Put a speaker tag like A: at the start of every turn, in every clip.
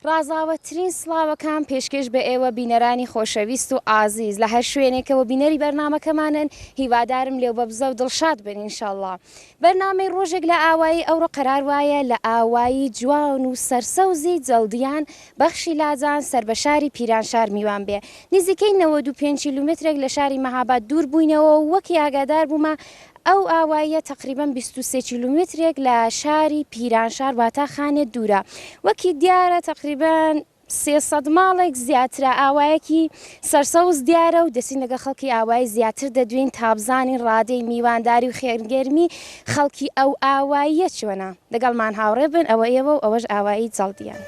A: ڕازاوەترین سڵاوەکان پێشکێش بە ئێوە بینەرانی خۆشەویست و ئازیز لە هەر شوێنێکەوە بینەری بەرنامەکەمانن هیوادارم لێوبەبزە و دڵشاد بن ئینشەڵا. بەرنامەی ڕۆژێک لە ئاوایی ئەوڕۆ قەرار وایە لە ئاوایی جوان و سەرسەوزی جەڵدیان بەخشی لاجان سەر بە شاری پیرانشار میوان بێ. نزیکەی 95 کیلومترێک لە شاری مەهاباد دوور بووینەوە و وەکی ئاگادار بوومە ئەو ئاواییە تەقریبەن 23 کیلومترێک لە شاری پیرانشار واتا خانێ دوورە. وەکی دیارە تەقریبەن 300 ماڵێک زیاترە. ئاوایەکی سەرسەوز دیارە و دەچین لەگەڵ خەڵکی ئاوایی زیاتر دەدوێین تا بزانین ڕادەی میوانداری و خێرگەرمی خەڵکی ئەو ئاواییە چۆنە. لەگەڵمان هاوڕێ بن، ئەوە ئێوە و ئەوەش ئاوایی جەڵدیان.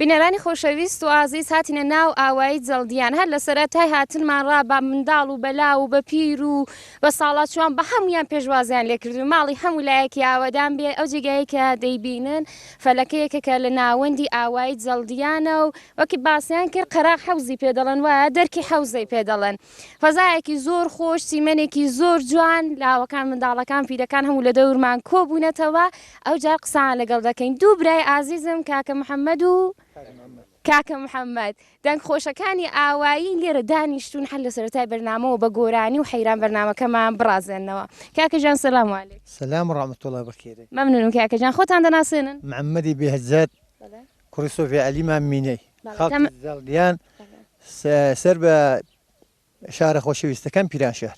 A: بینەرانی خۆشەویست و ئازیز هاتینە ناو ئاوایی جەڵدیان هەر لە سەرەتای هاتنمان ڕا بە منداڵ و بەلاو و بە پیر و بە ساڵاچوان بە هەموویان پێشوازیان لێکردوین ماڵی هەموو لایەکی ئاوەدان بێ ئەو جێگایەی کە دەیبینن فەلەکەیەکە کە لە ناوەندی ئاوایی جەڵدیانە و وەکی باسیان کرد قەراغ حەوزی پێ دەڵێن وایە دەرکی حەوزەی پێ دەڵێن فەزایەکی زۆر خۆش چیمەنێکی زۆر جوان لاوەکان منداڵەکان پیرەکان هەموو لە دەورمان کۆبوونەتەوە ئەو جار قسان لەگەڵ دەکەین دوو برای ئازیزم کاکە محەممەد و کاکە محەممەد دەنگ خۆشەکانی ئاوایی لێرە دانیشتوون هەر لە سەرەتای بەرنامەوە بە گۆرانی و حەیران بەرنامەکەمان بڕازێننەوە. کاکە گیان سەلام علیک.
B: سلام و رحمة اللە بەخێرێی.
A: مەمنونم کاکە گیان خۆتان دەناسێنن؟
B: محمدی بێهزاد کوڕی سۆفی عەلی مام مینەی خەڵکی زەڵدیان سەر بە شارە خۆشەویستەکەم پیرانشار.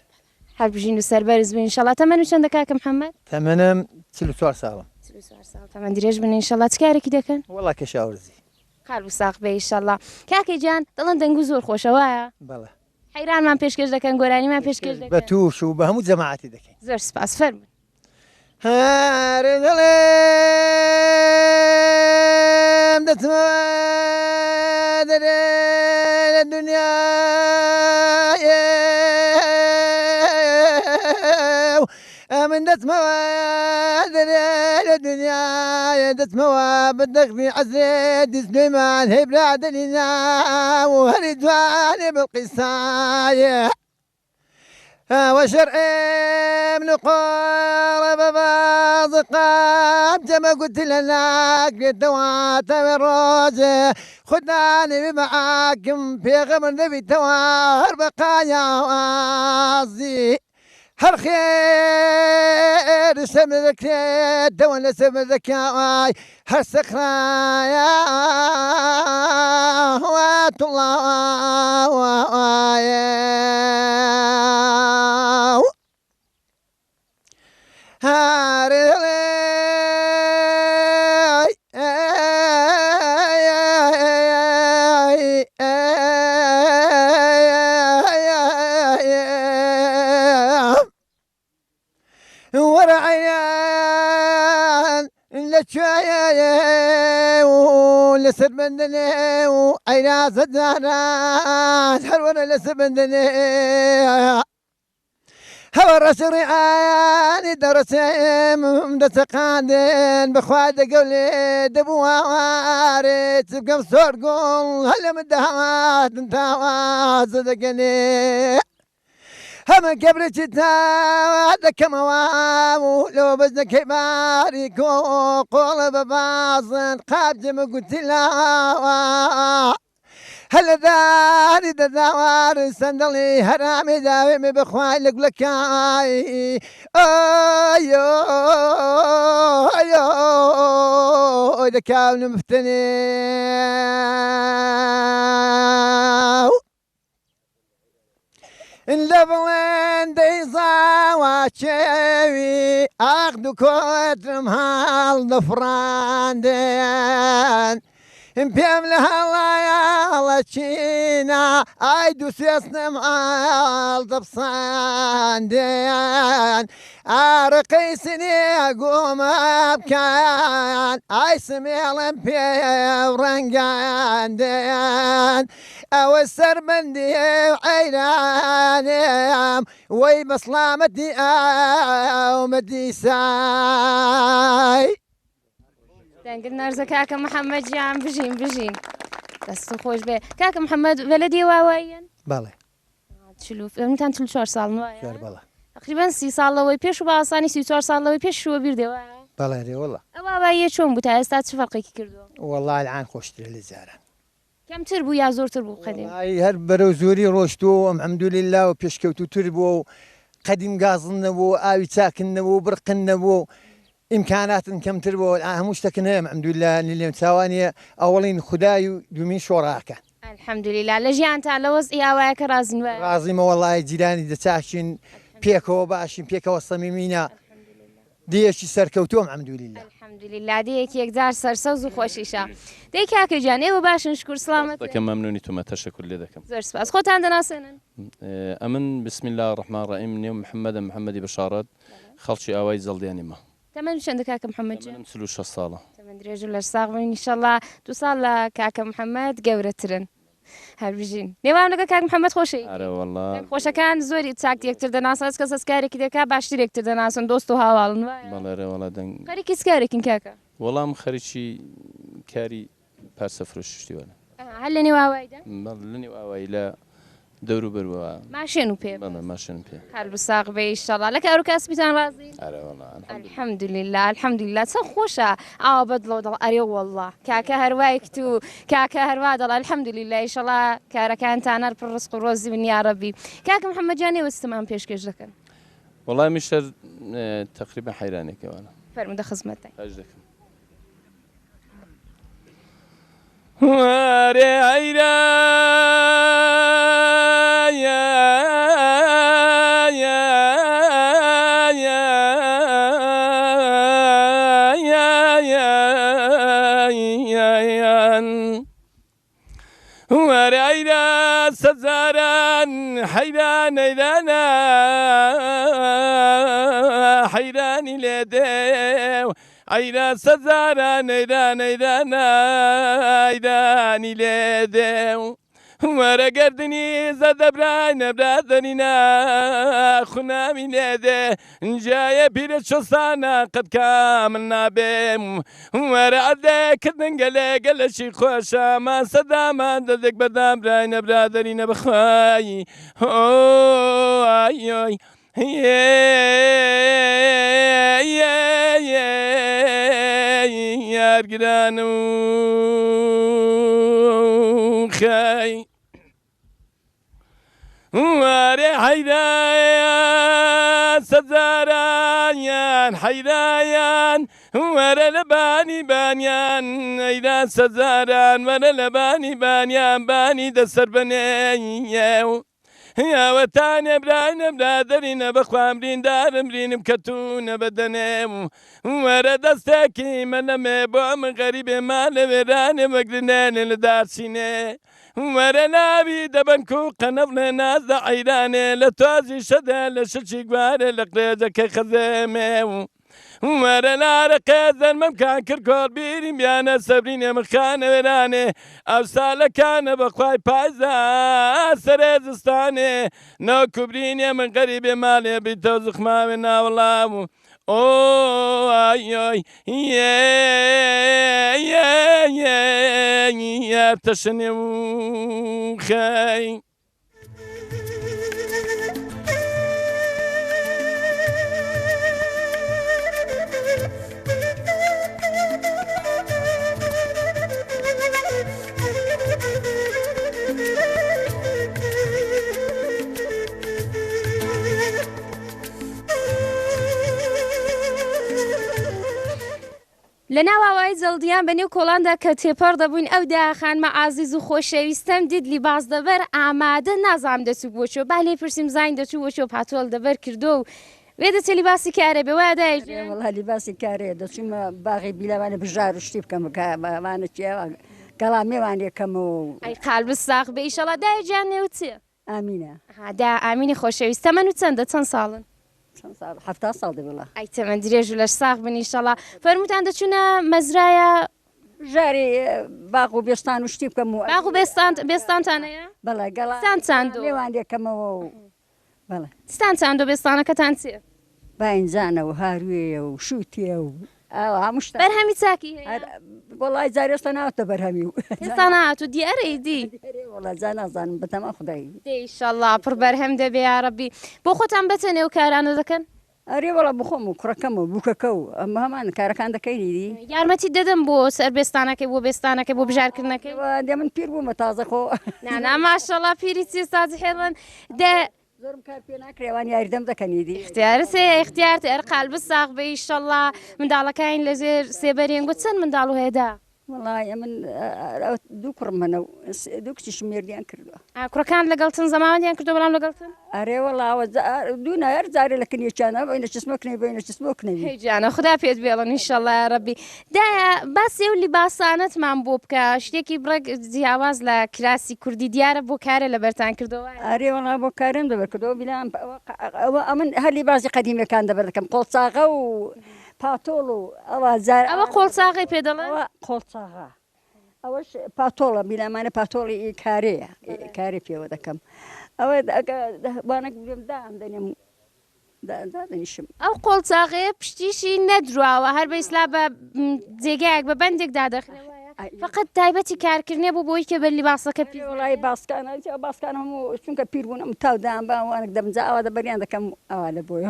A: هەر بژین و سەربەرز بن ئینشەڵا. تەمەنت چەندە کاکە محمد؟
B: تەمەنم 44 ساڵم.
A: 44 ساڵ تەمەن درێژ بن ئینشەڵا. چ کارێکی دەکەن؟
B: وەڵا کەشاوەرزی.
A: قالب ساغ بێ ئیشەڵا. کاکە گیان دەڵێن دەنگو زۆر خۆشە وایە؟
B: بەڵێ.
A: حەیرانمان پێشکەش دەکەن گۆرانیمان پێشکەش دەکەن.
B: بە توش و بە هەموو جەماعەتی دەکەین.
A: زۆر سپاس فەرموون.
B: هەر دەڵێم دەچمەوە دەرێ لە دنیایێ ئەمن دەچمەوە دەرێ لە دنیایێ دەچمەوە بە دەغمی عەزرێ دیسنۆیمان هەی برادەری ناو هەری جوانێ بڵقیسایێ وشرعي من قرب بازقاب جمع قلت لنا قلت الروج خداني معاكم في غمر نبي توار بقايا وازي هر خير سمرك دون سمرك هر سخرايا الله ورعيان لە کوێیە و لەسەر بەندنێ و ئەیرازە دانان هەروەرە لەسەر بەندنێ هەوە ڕەشڕیانی دەڕسێم دەچەقاندن بەخوا دەگەولێ دەبووارێ چ بکەم سۆر گوڵ هەلە من دەهاتن تاوازە دەگەنێ هەمە گەبرێکی تا دەکەمەوە و لەوە بەزنەکەی باریک و قۆڵە بە بازن قابجەمە گوتی لاوە هەلە داری دەداوار سەندەڵی هەرامی داوێمێ بەخوای لە گوڵەکای ئایۆ ئایۆ دەکاونم مفتنێ. لە بڵێندەی زاوا کێوی ئاخ دوو کۆترم هەڵدەفڕاندن پێم لە هەڵایەڵە چینە ئای دوو سێستم هەڵدەپساندن ئارەقەی سنێ گۆمە بکەن ئای سمێڵم پێ ڕەنگاندن ئەوە سەربەندی عەیرانم وەی بەسڵامەتی ئەو مەدیسای.
A: دەنگت نەرزە کاکە محەممەد گیان بژین بژین دەست خۆش بێ کاکە محەممەد بەلەدی واواییەن؟
B: بەڵێ.
A: چلوتان 44 ساڵ وایە؟
B: چوار بەڵێ.
A: تقریبا 30 ساڵ لەوەی پێش و بە ئاسانی 34 ساڵ لەوەی پێش شووە بیر دێ وایە؟
B: بەڵێ رێ وەڵا.
A: ئەو ئاواییە چۆن بوو تا ئێستا چ فەرقێکی کردووە؟
B: وەڵا العان خۆشترە لە جاران.
A: کەمتر بوو یا زۆرتر بوو قەدیم؟
B: وەڵایی هەر بەرەو زۆری ڕۆشتووە و الحمدللە و پێشکەوتووتر بووە و قەدیم گازن نەبوو و ئاوی چاکن نەبوو و برقن نەبوو و ئیمکاناتن کەمتر بووە الان هەموو شتەکن هەیە الحمدللە لێم چاوانیە ئەوەڵین خودای و دوومین شۆڕاکان.
A: الحمدللە لە ژیانتان لە وەزعی ئاوایەکە ڕازین وایە؟
B: ڕازیمە وەڵایی جیرانی دەچاکین پێکەوە باشین پێکەوە سەمیمینە دێیەکی سەرکەوتووە الحمدللە.
A: الحمدللە دێیەکی یەکجار سەرسەوز و خۆشیشە. دەی کاکە گیان ئێوە باشن شکور سڵامەتن؟
C: دەکەم مەمنونی تومە تەشەکور لێ دەکەم.
A: زۆر سپاس خۆتان دەناسێنن؟
C: ئەمن بسم اللە الرحمن الرحیم نێوم محمدە محمدی بەشارەت خەڵکی ئاوایی زەڵدیانیمە.
A: تەمەنت چەندە کاکە محمد جان؟
C: تەمەنم 46 ساڵە.
A: تەمەن درێژ و لەش ساغ بن ئینشەڵا دوو ساڵ لە کاکە محمد گەورەترن. هەر بژین. نێوان لەگەڵ کاک محمد خۆشە ئیتر.
C: ئەرێ وەڵا.
A: دەنگ خۆشەکان زۆری چاک یەکتر دەناسن هەچ کەس هەچ کارێکی دەکا باشتر یەکتر دەناسن دۆست و هاواڵن وایە؟
C: بەڵێ ئەرێ وەڵا دەنگ.
A: خەریکی چ کارێکین کاکە؟
C: وەڵا من خەریکی کاری پارچە فرۆشی شتی وانە.
A: ئەها هەر لە نێو ئاواییدا؟
C: بەڵێ لە نێو ئاوایی لە دەور و بەر وە.
A: ماشێن و پێ بەس.
C: بەڵێ ماشێنم پێ.
A: هەر ساغ بێ ئیشەڵا. لە کار و کاسبیتان ڕازین؟
C: ئەرێ وەڵا الحمدللە.
A: الحمدللە الحمدللە چەند خۆشە ئاوا بە دڵەوە دەڵێ ئەرێ وەڵا کاکە هەر وای کت و کاکە هەر وا دەڵێ الحمدللە ئیشەڵا کارەکانتان هەر پڕ ڕزق و ڕۆزی بن یاڕەبی. کاکە محمد گیان ئێوە چتمان پێشکێش دەکەن؟
C: وەڵا منیش هەر تەقریبەن حەیرانێکە وانە.
A: فەرموو دە خزمەتتاین.
C: خواهش دەکەم. وەرێ ئەیرا وەرێ ئەیرا سەجاران حەیران ئەیرانە حەیرانی لێ دێ ئەیرا سەجارە نەیرا نەیرا نایرانی لێ دێ وەرە گەردنی زەدە برای نەبرا دەرینا خوناوی لێ دێ جایە پیرە چۆسانە قەت کامل نابێ وەرە عەردێ کردن گەلێ گەلەکی خۆشە مان سەدامان دەردێک بەردان برای نەبرا دەرینە بەخوای ئۆی یار گران و خی وارێ حەیرایان سەجارانیان حەیرایان وەرە لە بانی بانیان ئەیران سەجاران وەرە لە بانی بانیان بانی دەسەر بنێ یاوەتانێ براینە برادەرینە بەخوام بریندارم برینم کەتوونە بەدەنێ وەرە دەستێکی مەلەمێ بۆ من غەریبێ مالە وێرانێ وەگرنێنێ لە دارچینێ وەرە ناوی دەبەن کو قەنەفڵێ ناز لە عەیرانێ لە تۆزی شەدە لە شەکی گوارێ لە قرێجەکەی خەزێمێ وەرە لارە قێزەن مەمکان کرد کۆڵ بیریم بیانە سەبرینێ من خانە وێرانێ ئەوسا لە کانە بەخوای پایزا سەرێ زستانێ نۆ کوبرینێ من غەریبێ ماڵێ بیتەو زخماوێ ناوەڵاو ئۆی یار تەشنێ و خەی.
A: لە ناو ئاوایی جەڵدیان بە نێو کۆڵاندا کە تێپەڕ دەبووین ئەو دایە خانمە ئازیز و خۆشەویستەم دیت لیباس دەبەر ئامادە نازانم دەچوو بۆ کوێ با لێی پرسیم زانیم دەچوو بۆ کوێ پاتۆڵ دەبەر کردووە و وێدەچێ لیباسی کارێ بێ وایە دایە
D: گیان؟ وەڵا لیباسی کارێ دەچوومە باغی بیلەوانە بژار و شتی بکەم وانە چیە گەڵا مێوانێ کەمەوە و.
A: ئەی قالبت ساغ بێ ئیشەڵا دایە گیان نێوت چیە؟
D: ئامینە.
A: ها دایە ئامینی خۆشەویست تەمەنت چەندە چەند ساڵن؟
D: چەند ساڵ 70 ساڵ دەبێ وەڵا.
A: ئەی تەمەن درێژ و لەش ساغ بن ئیشەڵا. فەرمووتان دەچوونە مەزرایە؟
D: ژاری باغ و بێستان و شتی بکەم و.
A: باغ و بێستان بێستانتان هەیە؟
D: بەڵێ گەڵا
A: چتان چاندووە؟
D: مێوان لێکەمەوە و
A: بەڵێ. چتان چاندووە بێستانەکەتان چییە؟
D: باینجانە و هاروێیە و شووتیە و ئاوا هەموو شتە.
A: بەرهەمی چاکی هەیە؟
D: وەڵای جار ئێستا ناوتە بەرهەمی و.
A: ئێستا نەهاتوو دیارە ئیدی.
D: وەڵا جا نازانم بەتەما خودای.
A: دەی ئیشەڵا پڕ بەرهەم دەبێ یاڕەبی. بۆ خۆتان بەتەنێ ئەو کارانە دەکەن؟
D: ئەرێ وەڵا بۆخۆم و کوڕەکەم و بووکەکە و ئەمە هەمان کارەکان دەکەین ئیدی.
A: یارمەتیت دەدەن بۆ سەر بێستانەکەی بۆ بێستانەکەی بۆ بژارکردنەکەی؟
D: دێ من پیر بوومە تازە خۆ.
A: نا نا ماشەڵا پیری چیە سازی حێڵن دە.
D: زۆرم کار پێ ناکرێ ئەوان یاریدەم دەکەن ئیدی.
A: ئیختیارت هەیە ئیختیارت ئەر قالبت ساغ بێ ئیشەڵا منداڵەکانی لەژێر سێبەرین گوت چەند منداڵو هەیە دا؟
D: وەڵای ئەمن دوو کوڕم هەنە و دوو کچیشم مێردیان کردووە.
A: ئا کوڕەکانت لەگەڵتن زەماوەندیان کردووە بەڵام لەگەڵتن؟
D: ئەرێ وەڵا ئەوە دوو نا هەر جارێ لە کن یەکیانە بۆینە چسمۆ کنەی بۆینە چسمۆ کنەوی.
A: هەی جانە خودا پێت بێڵن ئیشەڵا یاڕەبی. دایە باسی ئەو لیباسانەتمان بۆ بکە شتێکی بڕێک جیاواز لە کراسی کوردی دیارە بۆ کارێ لەبەرتان کردووە وایە؟
D: ئەرێ وەڵا بۆ کارێم لەبەر کردووە بیلام ئەوە ئەمن هەر لیباسی قەدیمەکان دەبەر دەکەم قۆڵچاغە و پاتۆڵ و ئەوە جار
A: ئەوە قۆڵچاغەی پێ دەڵێن؟
D: ئەوە قۆڵچاغە ئەوەش پاتۆڵە بیلامانە پاتۆڵی کارێیە کارێ پێوە دەکەم ئەوە ئەگە وانەک بێم دام دەنێم دادەنیشم.
A: ئەو قۆڵچاغەیە پشتیشی نەدرواوە هەر بە ئیسلا بە جێگایەک بە بەندێک دادەخرێ وایە فقط تایبەتی کارکردنێ بوو بۆی کە بە لیباسەکە پیس
D: وڵی باسکان باسکان هەموو چونکە پیر بوون ئەم تاو دام بە وانک دەم جا ئاوا دەبەریان دەکەم ئاوا لە بۆی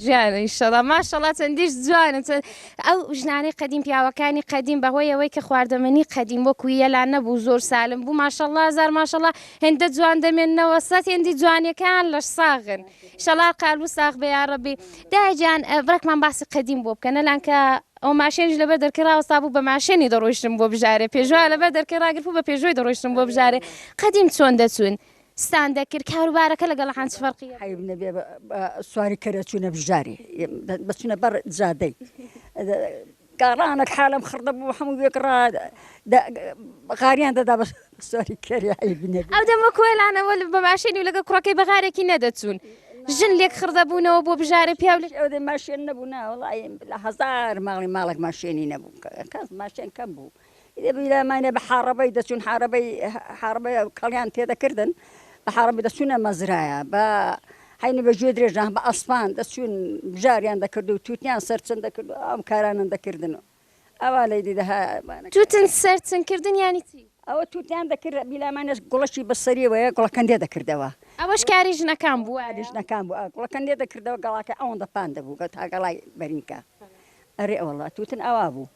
A: جانە ئیشەڵا ماشەڵا چەندیش جوانە چەند ئەو ژنانەی قەدیم پیاوەکانی قەدیم بەهۆی ئەوەی کە خواردەمەنی قەدیم وەکو یەلا نەبوو زۆر سالم بوو ماشەڵا زار ماشەڵا هێندە جوان دەمێننەوە سەت هێندی جوانیەکان لەش ساغن ئیشەڵا قالبو ساغ بێ یاڕەبی دایە گیان بڕێکمان باسی قەدیم بۆ بکە نەلان کە ئەو ماشێنیش لەبەر دەرکەی ڕاوەستا بوو بە ماشێنی دەڕۆیشتم بۆ بژارێ پێشوا لەبەر دەرکەی ڕاگرت بوو بە پێشۆی دەڕۆیشتم بۆ بژارێ قەدیم چۆن دەچوون ستان دەکرد کاروبارەکە لەگەڵ حان چ فەرقی هەبوو؟
D: حەیب نەبێ بە سواری کەرە چوونە بژارێ بەچوونە بەر جادەی گاڕانەک حالم خڕ دەبوو هەموو وێکڕا غاریان دەدا بە سواری کەری عەیب نەبێ.
A: ئەو دەمە کۆیلانەوە بە ماشێنی و لەگەڵ کوڕەکەی بە غارێکی نەدەچوون ژن لێک خڕ دەبوونەوە بۆ بژارێ پیاو لێک.
D: ئەو دەم ماشێن نەبوو نا وەڵای لە هەزار ماڵی ماڵێک ماشێنی نەبوو کەس ماشێن کەم بوو بیلامانە بە حاڕەبەی دەچوون حاڕەبەی حاڕەبەی کەڵیان تێدەکردن بە حاڕەبەی دەچوونە مەزرایە بە حەینی بە گوێ درێژان بە ئەسپان دەچوون بژاریان دەکرد و تووتنیان سەرچن دەکرد و ئەم کارانەن دەکردن و ئەوا لەی دیدەها
A: تووتن سەرچن کردن یانی چی؟
D: ئەوە تووتیان دەکرد بیلامانەش گوڵەکی بە سەریەوەیە گوڵەکەندێ دەکردەوە.
A: ئەوەش کاری ژنەکان بوو وایە؟
D: کاری ژنەکان بوو گوڵەکەندێ دەکردەوە گەڵاکەی ئەوەندە پان دەبوو تا گەڵای بەرینکە ئەرێ وەڵا تووتن ئەوا بوو.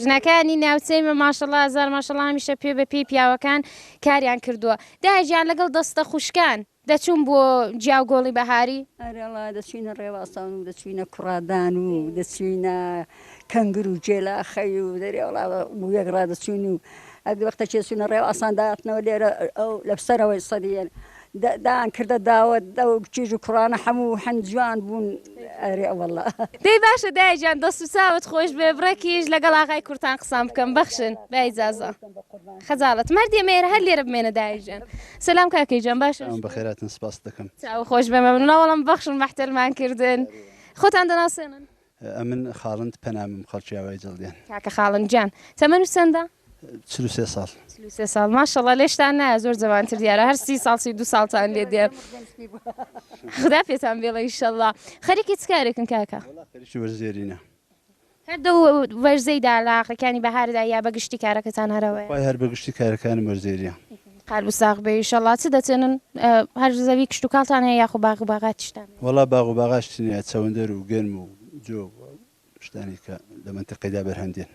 A: ژنەکانی ناوچەی مە ماشەڵا هەزار ماشەڵا هەمیشە پێ بە پێی پیاوەکان کاریان کردووە. دایە گیان لەگەڵ دەستە خوشکان دەچوون بۆ جیاو گۆڵی بەهاری؟
D: ئەرێ وەڵا دەچووینە ڕێواسان و دەچووینە کوڕادان و دەچووینە کەنگر و گێلاخەی و دەرێ وەڵا بوویەک ڕادەچووین و ئەگ وەختە کێ چوونە ڕێواسان دەهاتنەوە لێرە ئەو لە سەرەوەی سەدیەن دان کردە داوەت ئەو کیژ و کوڕانە حەموو حەن جوان بوون ئەرێ وەڵا.
A: دەی باشە دایە گیان دەست و چاوت خۆش بێ بڕێکیش لەگەڵ ئاغای کوڕتان قسان بکەم بەخشن بە ئیجازە خەجاڵەتم هەر دێمە ئێرە هەر لێرە بمێنە دایە گیان سەلام کاکەی گیان باشە
E: سلام بەخێراتن سپاست دەکەم.
A: چاو خۆش بێ مەمنون ناوەڵم بەخشن مەحتەلمان کردن خۆتان دەناسێنن.
E: ئەمن خاڵند پەنامم خەڵکی ئاوایی جەڵدیان.
A: کاکە خاڵند گیان تەمەنت چەندە؟
E: 43 ساڵ.
A: 43 ساڵ ماشەڵا لێشتان نایە زۆر جەوانتر دیارە هەر 30 ساڵ 32 ساڵتان لێ دێ خودا پێتان بێڵێ ئیشەڵا خەریکی چ کارێکن کاکە؟
E: وەڵا خەریکی وەرزێرینە.
A: هەر دەو وەرزەی دا لە ئاخرەکانی بەهاردا یا بە گشتی کارەکەتان هەر ئەوەیە؟
E: وای هەر بە گشتی کارەکانم وەرزێریە.
A: قالب ساغ بێ ئیشەڵا. چ دەچێنن؟ هەر زەوی کشتوکاڵتان هەیە یاخۆ باغ و باغاتیشتان هەیە؟
E: وەڵا باغ و باغات نیە، چەوەندەر و گەنم و جۆ و شتانی کە لە مەنتیقەیدا بەرهەم دێن.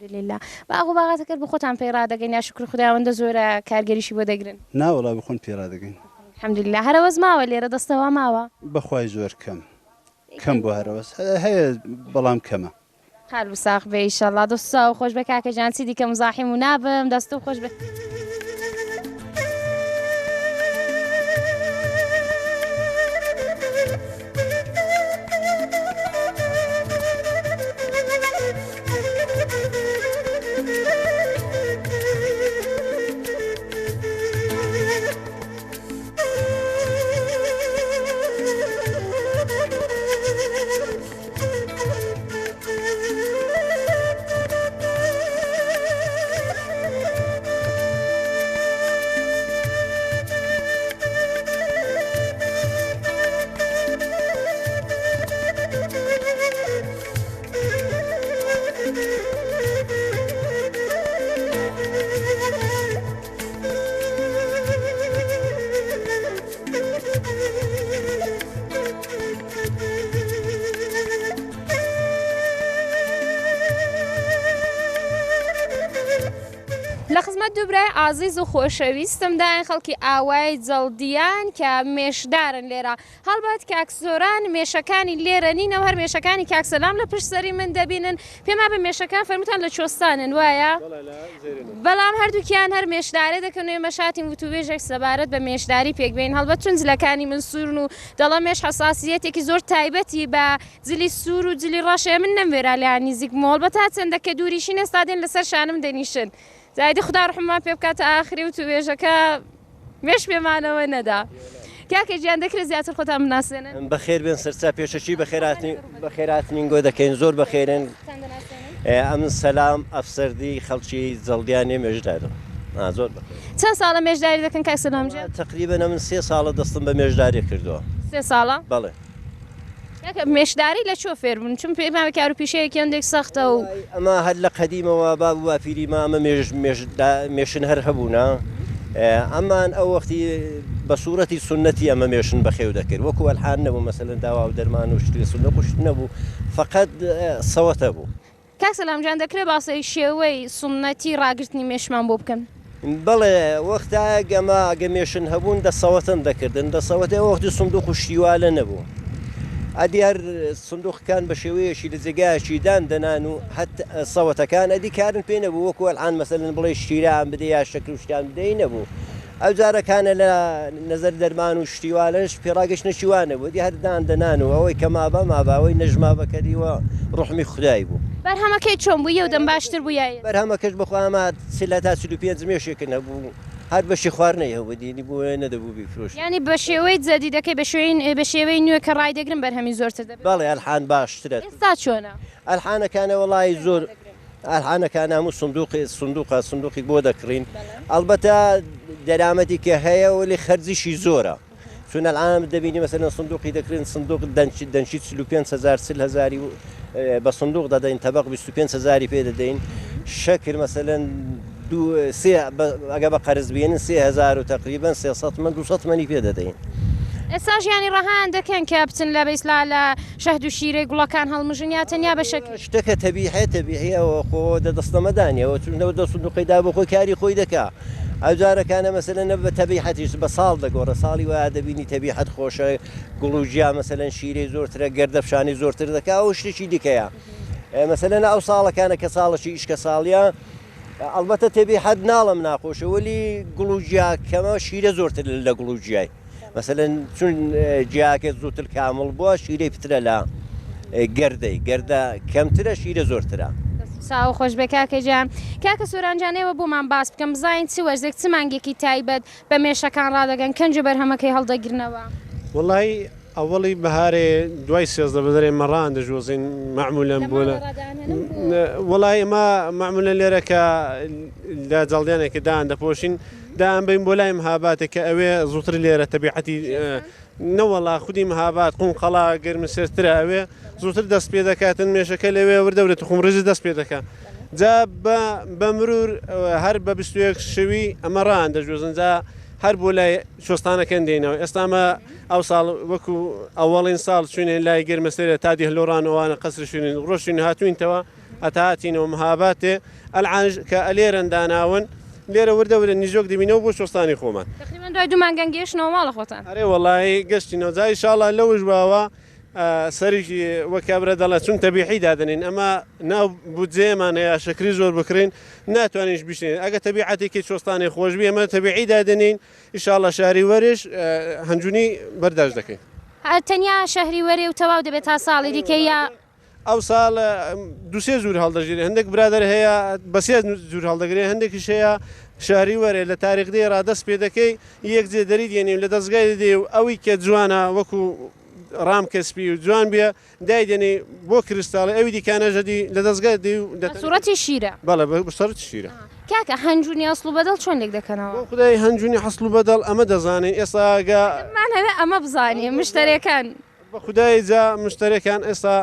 A: الحمدللە. باغ و باغاتەکەت بۆ خۆتان پێی ڕادەگەن یا شوکر خودا ئەوەندە زۆرە کارگەریشی بۆ دەگرن؟
E: نا وەڵا بۆ خۆن پێی ڕادەگەین.
A: الحمدللە. هەرەوەز ماوە لێرە دەستەوا ماوە؟
E: بەخوای زۆر کەم. کەم بۆ هەرەوەز هەیە بەڵام کەمە.
A: قالب ساغ بێ ئیشەڵا دەست و چاو خۆش بێ کاکە گیان چی دیکە مزاحیم و نابم دەست و خۆش بێ. لە خزمەت دوو برای ئازیز و خۆشەویستمداین خەڵکی ئاوای جەڵدیان کە مێشدارن لێرە هەڵبەت کاک سۆران مێشەکانی لێرە نینە و هەر مێشەکانی کاک سەلام لە پشت سەری من دەبینن پێما بە مێشەکان فەرمووتان لە چۆستانن وایە؟ بەڵام هەردووکیان هەر مێشدارێ دەکەن و ئێمەش هاتین وتووێژێک سەبارەت بە مێشداری پێک بێنین هەڵبەت چون جلەکانی من سوورن و دەڵێم مێش حەساسیەتێکی زۆر تایبەتی بە جلی سوور و جلی ڕەش هەیە من نەموێرا لێیان نیزیک بمەوە هەڵبەت تا چەندە کە دووریشین ئێستا دێن لەسەر شانم دەنیشن جا ئیدی خودا ڕوحممان پێ بکات تا ئاخری وتووێژەکە مێش پێمانەوە نەدا. کاکە گیان دەکرێت زیاتر خۆتان بناسێنن؟
F: بەخێر بێن سەرچا پێشەکی بەخێراتنی بەخێراتنینگۆ دەکەین زۆر بەخێرن ئەمن سەلام ئەفسەردی خەڵکی جەڵدیانێ مێژدارم زۆر بەخێر.
A: چەند ساڵە مێژداری دەکەن کاک سەلام گیان؟
F: تەقریبەن ئەمن سێ ساڵە دەستم بە مێژداری کردووە.
A: سێ ساڵە؟
F: بەڵێ.
A: کاکە مێشداری لە کوێ فێر بوون؟ چون پێم وایە کار و پیشەیەکی هەندێک سەختە و.
F: ئەمە هەر لە قەدیمەوە باب و باپیری ما ئەمە مێش مێش مێشن هەر هەبوونە ئەمان ئەو وەختی بە سوورەتی سوننەتی ئەمە مێشن بەخێو دەکرد وەکو ئەلحان نەبوو مەسەلەن داوا و دەرمان و شتی سوننەت و شت نەبوو فەقەت سەوەتە بوو.
A: کاک سەلام جان دەکرێ باسی شێوەی سوننەتی ڕاگرتنی مێشمان بۆ بکەن؟
F: بەڵێ وەختایەک ئەمە ئەگە مێشن هەبوون دەسەوەتەن دەکردن دەسەوەتێ ئەو وەختی سندوق و شتیوالە نەبوو ئەدی هەر سندوقەکان بە شێوەیەکی لە جێگایەکی دان دەنان و هەت سەوەتەکان ئەدی کارن پێ نەبوو وەکو ئەلعان مەسەلەن بڵێ شیران بدەی یا شەکر و شتیان بدەی نەبوو ئەو جارەکانە لە نەزەر دەرمان و شتی وا لەش پێڕاگەشتنێکی وا نەبوو دی هەر دان دەنان و ئەوەی کە مابا مابا ئەوەی نەشمابا کەریوە ڕوحمی خودای بوو.
A: بەرهەمەکەی چۆن بوو یەو دەم باشتر بوو یا ئێستا؟
F: بەرهەمەکەش بەخوا ئەمە 40 هەتا 45 مێشێکن هەبوو هەر بەشی خواردنەی هەبوو دی بۆ نەدەبوو بیفرۆشی.
A: یانی بە شێوەی جەدیدەکەی بە شێوەی بە شێوەی نوێ کە ڕایدەگرن بەرهەمی زۆرتر دەبێت؟
F: بەڵێ ئەلحان باشترە.
A: ئێستا چۆنە؟
F: ئەلحانەکانە وەڵایی زۆر ئەلحانەکان هەموو سندوقی سندوقە سندوقی بۆ دەکڕین ئەڵبەتە دەرامەتی کە هەیە وەلی خەرجیشی زۆرە چون ئەلان دەبینی مەسەلەن سندوقی دەکرین سندوق دەنچی دەنچی 45 هزار 40 هزاری بە سندوق دەدەین تەبق 25 هزاری پێ دەدەین شەکر مەسەلەن دوو سێ ئەگە بە قەرز بێنن 3000 و تقریبا 300 من 200 منی پێ دەدەین.
A: ئێستا ژیانی ڕەهایان دەکەن کە بچن لە بەیسلا لە شەهد و شیرەی گوڵەکان هەڵمژن یا تەنیا بە شەکر؟
F: شتەکە تەبیحە تەبیحیە ئەوە خۆ دە دەستەمەدا نیە ئەوە چون لەو دە سندوقەی دا بۆ خۆی کاری خۆی دەکا ئەوجارەکانە مەسەلەن نە بە تەبیحەتیش بە ساڵ دەگۆڕێ ساڵی وایە دەبینی تەبیحەت خۆشە گوڵ و گیا مەسەلەن شیرەی زۆرترە گەردەفشانی زۆرتر دەکا ئەوە شتێکی دیکەیە مەسەلەن ئەو ساڵەکانە کە ساڵەکی ئیشکە ساڵیە ئەڵبەتە تەبیحەت ناڵم ناخۆشە وەلی گوڵ و گیا کەمە شیرە زۆرتر لە گوڵ و گیای مەسەلەن چون گیاکە زووتر کامڵ بووە شیرەی پترە لە گردەی گردە کەمترە شیرە زۆرترە.
A: چاو خۆش بێ کاکە گیان. کاکە سۆران جان ئێوە بۆمان باس بکەن بزانین چ وەرزێک چ مانگێکی تایبەت بە مێشەکان ڕادەگەن کەنجە بەرهەمەکەی هەڵدەگرنەوە؟
G: وەڵایی ئەوەڵی بەهارێ دوای 13 بەدەرێ مەڕان دەژۆزین مەعمولەن بۆ وەڵای ئێمە مەعمولەن لێرە کە لە جەڵدیانێکە دان دەپۆشین دایان بەین بۆ لای مهاباتێ کە ئەوێ زووتر لێرە تەبیعەتی نەوەڵا خودی مهابات قومقەڵا گەرمسێرترە ئەوێ زووتر دەست پێ دەکاتن مێشەکە لەوێ وردە ورە توخمڕیزی دەست پێ دەکا جا بە بە مرور هەر بە 21 شەوی ئەمە ڕان دەژۆزن جا هەر بۆ لای چۆستانەکەن دێنەوە ئێستا ئەمە ئەو ساڵ وەکو ئەوەڵین ساڵ چوینە لای گەرمەسێرە تا دیهلۆڕان ئەوانە قەسر شوێنین ڕۆشتین هاتوینتەوە هەتا هاتینەوە مهاباتێ ئەلعانش کە ئەلێرەن داناون لێرە وردە وردە نیزۆک دەبینەوە بۆ چۆستانی خۆمان.
A: تەقریبەن دوای دوو مانگان گەیشتنەوە ماڵە خۆتان.
G: ئەرێ وەڵایی گەشتینەوە جا ئیشاڵا لەوش واوە سەریکی وەک کابرا دەڵێ چون تەبیعی دادەنین ئەمە ناو بودجەیەمان هەیە شەکری زۆر بکڕین ناتوانینش بیشتێنین ئەگە تەبیعەتێکی چۆستانێ خۆش بی ئەمە تەبیعی دادەنین ئیشاڵە شاری وەرش هەنجونی بەرداشت دەکەین.
A: تەنیا شەهری وەرێ و تەواو دەبێت تا ساڵی دیکە یا؟
G: ئەوساڵ دوو سێ جوور هەڵدەگیرێ هەندێک برادەر هەیە بە سێ جوور هەڵدەگرێ هەندێکیش هەیە شەهری وەرێ لە تاریخ دێ ڕا دەست پێ دەکەی یەک جێ دەری دێنی و لە دەستگای دێ و ئەوی کە جوانە وەکو ڕام کەسپی و جوان بێ دای دێنی بۆ کریستاڵی ئەوی دیکانە ژەدی لە دەستگای دێ و
A: بە سوڕەتی شیرە.
G: بەڵێ بە سوڕەتی شیرە.
A: کاکە هەنجوونی ئەسڵ و بەدەڵ چۆن لێک دەکەنەوە؟
G: بۆ خودای هەنجوونی حەسڵ و بەدەڵ ئەمە دەزانین ئێستا گە.
A: بمانهەوێ ئەمە بزانین مشتەرێکان.
G: بە خودای جا مشتەرێکان ئێستا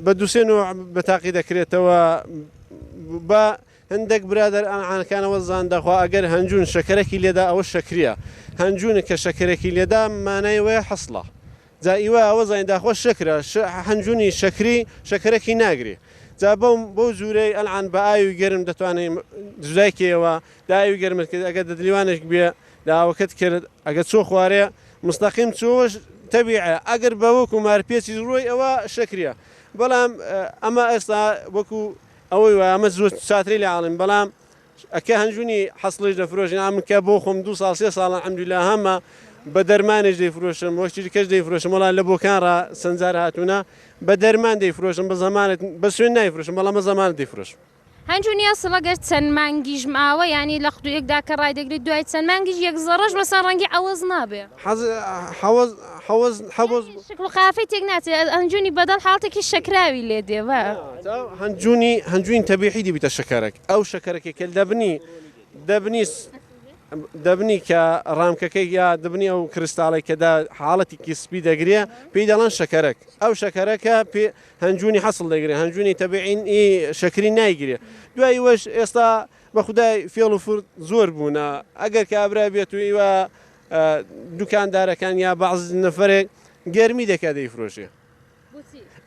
G: بە دوو سێ نوع بە تاقی دەکرێتەوە بە هەندێک برادەر ئەنعانەکانەوە زان دەخوا ئەگەر هەنجون شەکەرەکی لێدا ئەوە شەکریە هەنجونە کە شەکرێکی لێدا مانای وەیە حەسڵە جا ئیوە ئەوە زانین داخۆ شەکرە هەنجونی شەکری شەکرەکی ناگرێ جا بەو بەو جورەی ئەلعان بە ئاوی گەرم دەتوانین جودای کەیەوە لە ئاوی گەرمت کرد ئەگەر دەدلیوانێک بێ لە ئاوەکەت کرد ئەگەر چۆ خوارێ مستەقیم چۆوەش تەبیعە ئەگەر بە وەکو مارپێچیش ڕۆی ئەوە شەکریە بەڵام ئەمە ئێستا وەکو ئەوەی وایە ئەمە زۆر چاتری لێ ئاڵین بەڵام ئەکە هەنجونی حەسڵیش دەفرۆشین ئەمن کە بۆ خۆم دو ساڵ سێ ساڵە الحمدلله هەمە بە دەرمانیش دەیفرۆشم وەک دیکەش دەیفرۆشم وەڵا لە بۆکان ڕا چەند جار هاتوونە بە دەرمان دەیفرۆشم بە زەمانەت بە سوێن نایفرۆشم بەڵام بە زەمانەت دەیفرۆشم.
A: هەنجونی ئەسڵ ئەگەر چەند مانگیش ماوە یانی لە قوتویەکدا کە ڕایدەگریت دوای چەند مانگیش یەک زەڕەش مەسەن ڕەنگی عەوەز نابێ.
G: حەز حەوەز حەوەز حەوەز.
A: یانی شکڵ و قافەی تێک ناچێ هەنجونی بەدەڵ حاڵتێکی شەکراوی لێ دێ وا.
G: هەنجونی هەنجوین تەبیعی دەبیتە شەکەرەک ئەو شەکەرەکەی کە دەبنی دەبنی دەبنی کە ڕامکەکەی یا دەبنی ئەو کریستاڵی کە دا حاڵەتێکی سپی دەگرێ پێی دەڵێن شەکەرەک ئەو شەکەرەکە پێ هەنجونی حەسڵ دەگرێ هەنجونی تەبیعین ئی شەکری نایگرێ دوای وەش ئێستا بە خودای فێڵ و فورت زۆر بوونە ئەگەر کابرا بێت و ئیوە دوکاندارەکان یا بەعز نەفەرێک گەرمی دەکا دەیفرۆشێ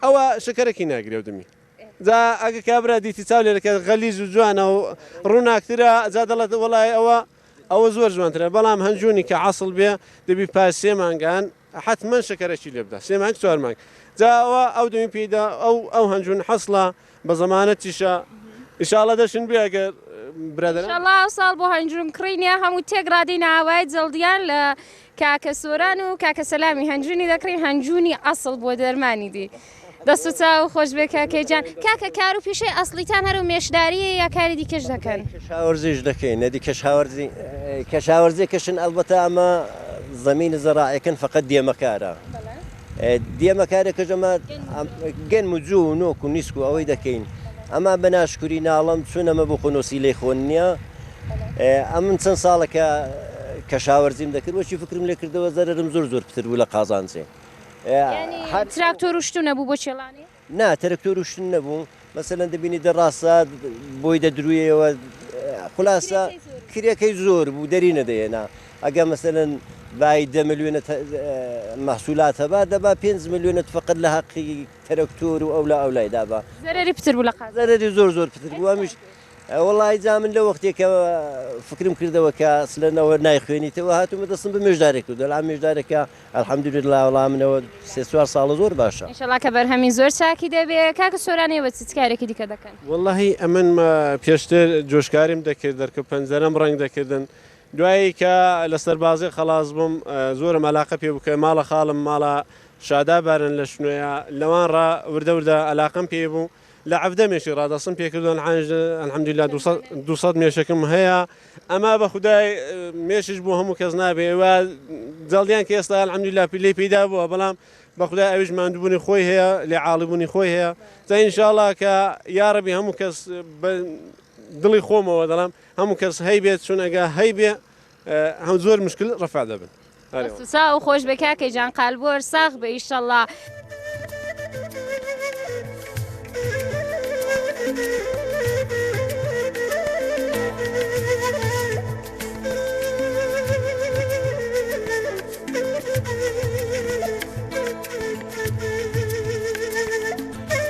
G: ئەوە شەکەرەکی ناگرێ و دەمی جا ئەگە کابرا دیتی چاو لێ دەکات غەلیز و جوانە و ڕووناکترە جا دەڵێت وەڵای ئەوە ئەوە زۆر جوانترە بەڵام هەنجونی کە عەسڵ بێ دەبی پاش سێ مانگان حەتمەن شەکەرەکی لێ بدا سێ مانگ چوار مانگ جا ئەوە ئەو دەمی پێیدا ئەو ئەو هەنجون حەسڵە بە زەمانەتیشە ئیشاڵە دەشن بێ ئەگەر برادەران
A: ئیشاڵا ئەو ساڵ بۆ هەنجون کڕینە هەموو تێک ڕادینە ئاوای جەڵدیان لە کاکە سۆران و کاکە سەلامی هەنجونی دەکڕین هەنجونی ئەسڵ بۆ دەرمانی دی دەست و چاو خۆش بێ کاکەی جان کاکە کار و پیشەی ئەسڵیتان هەرو مێشداریە یا کاری دیکەش دەکەن؟
F: کەشاوەرزیش دەکەین نەدی کەشاوەرزی کەشاوەرزی کەشن ئەلبەتە ئەمە زەمین زەراعەکەن فقط دێمەکارە دێمەکارەکەش ئەمە گەنم و جوو و نۆک و نیسک و ئەوەی دەکەین ئەما بە ناشکوری ناڵم چون ئەمە بۆ خۆنووسی لێ خۆن نییە ئەمن چەند ساڵەکە کەشاوەرزیم دەکرد وەچی فکرم لێ کردەوە زەرەرم زۆر زۆر پتر بوو لە قازانجێ
A: یانی تراکتۆر و شتو نەبوو بۆ کێڵانی؟
F: نا ترەکتۆر و شتن نەبوو مەسەلەن دەبینی دەڕاستە بۆی دەدرویەوە خولاسە کرێکەی زۆر بوو دەری نەدەهێنا ئەگە مەسەلەن بای دە ملیۆنە مەحسولات هەبا دەبا پێنج ملیۆنت فقط لە هەقی تەرەکتۆر و ئەولا ئەولای دابا
A: زەرەری پتر بوو لە قازانج.
F: زەرەری زۆر زۆر پتر بوو ئەمیش وەڵی جا من لە وەختێک کە فکرم کردەوە کە ئەسلەن ئەوە نایخوێنیتەوە هاتوومە دەستم بە مێژدارێک کردو الان مێژدارێکە الحمدللە وەڵا منەوە سێ چوار ساڵە زۆر باشە.
A: ئینشەڵا کە بەرهەمی زۆر چاکی دەبێ. کاکە سۆران ئێوە چ کارێکی دیکە دەکەن؟
G: وەڵاهی ئەمن پێشتر جۆشکاریم دەکرد دەرکە پەنجەرەم ڕەنگ دەکردن دوایی کە لە سەربازی خەڵاس بووم زۆرم ئەلاقە پێ بوو کە ماڵە خاڵم ماڵە شادا بارن لە شنۆیە لەوان ڕا وردە وردە ئەلاقەم پێ بوو لە 17 مێشی ڕادەستم پێ کردووە الحمدلله 200 مێشەکم هەیە ئەما بە خودای مێشش بۆ هەموو کەس نابێ و جەڵدیان کە ئێستا الحمدلله لێی پەیدا بووە بەڵام بە خودای ئەویش ماندووبوونی خۆی هەیە لێ عاڵیبوونی خۆی هەیە جا ئینشاءاللە کە یاڕەبی هەموو کەس بە دڵی خۆمەوە دەڵێم هەموو کەس هەیبێت چون ئەگە هەیبێ هەم زۆر مشکل ڕەفع دەبن.
A: دەست و چاو خۆش بێ کاکەی جان قالبۆر ساغ بێ ئیشەڵا.